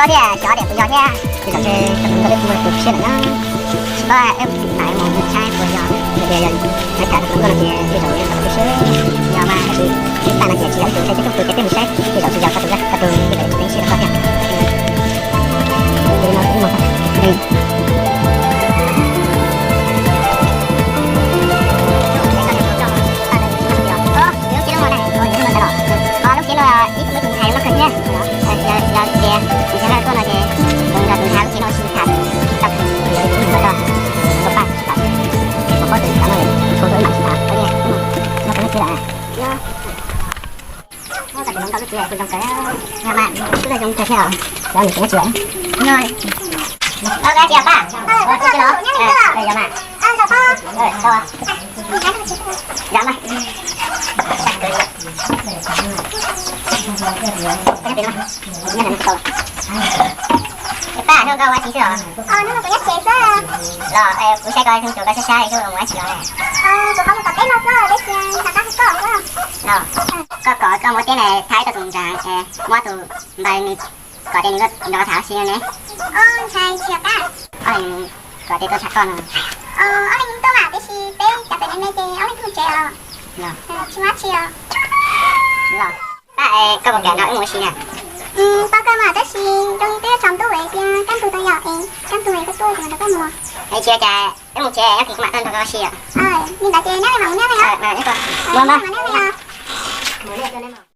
Koj thiaj xyov tias puas yog thiab. Tej zaum tseem muaj tus siab lawm na. Tsis paub wb mam mus saib puas yog. Yog tias yog lawv tham tau tus hluas nkauj no ces tej zaum yog tus siab, yog mas tab sis ib tag no ces tsis yog ib tus, saib xyov tus ces peb mus saib tej zaum tsis yog koj tus, koj tus tej zaum tsis tau siab rau koj thiab. Li no wb mus. Lub tsev no ib tug ntxhais muaj kawg thiab. Yog tias tus ntxhais no tuaj no ces tus ntxhais, tus ntxhais lub tsev no tsis tham tau, tus ntxhais no tsis tham, tus ntxhais no tsis tham, tus ntxhais no tsis tham. Ua tus hluas nkauj lub tsev kuj zoo kawg, yog mas kuj zoo kawg thiab os. Cov nws tsev no tsis yog. Ua kab tsis yog pab, ua tsev no, yog mas, yog mas. Pab, hnub no koj ua dab tsi xwb os? Los kuv saib koj tus koj sab sab xwb mus dab tsi los? Kuv qhov mus tom teb no xwb, tab sis rov qab koj xwb. Koj kom koj muab teb na, thaij tau tus ntxhais, muab tus npawg nws kom tias nws nrog koj tham ua si ne. Ntxhais tsis yog pab, kom tias tuaj tham koj no. Ob leeg tuaj mas tab sis peb cov pem me me ces ob leeg mus tsev os. Tsis muaj dab tsi os. Los, pab, koj puas kam nrog wb mus ua si na? Tau kawg mas tab sis zoo twb tsaus ntuj es tias kaj ntug tau yom es kaj ntug es koj tuaj ces mam nrog koj mus. Es tsis ua cas, wb mus tsev ib pliag kuv mam tuaj nrog koj ua si os. Li ntawd ces neb mam mus neb os.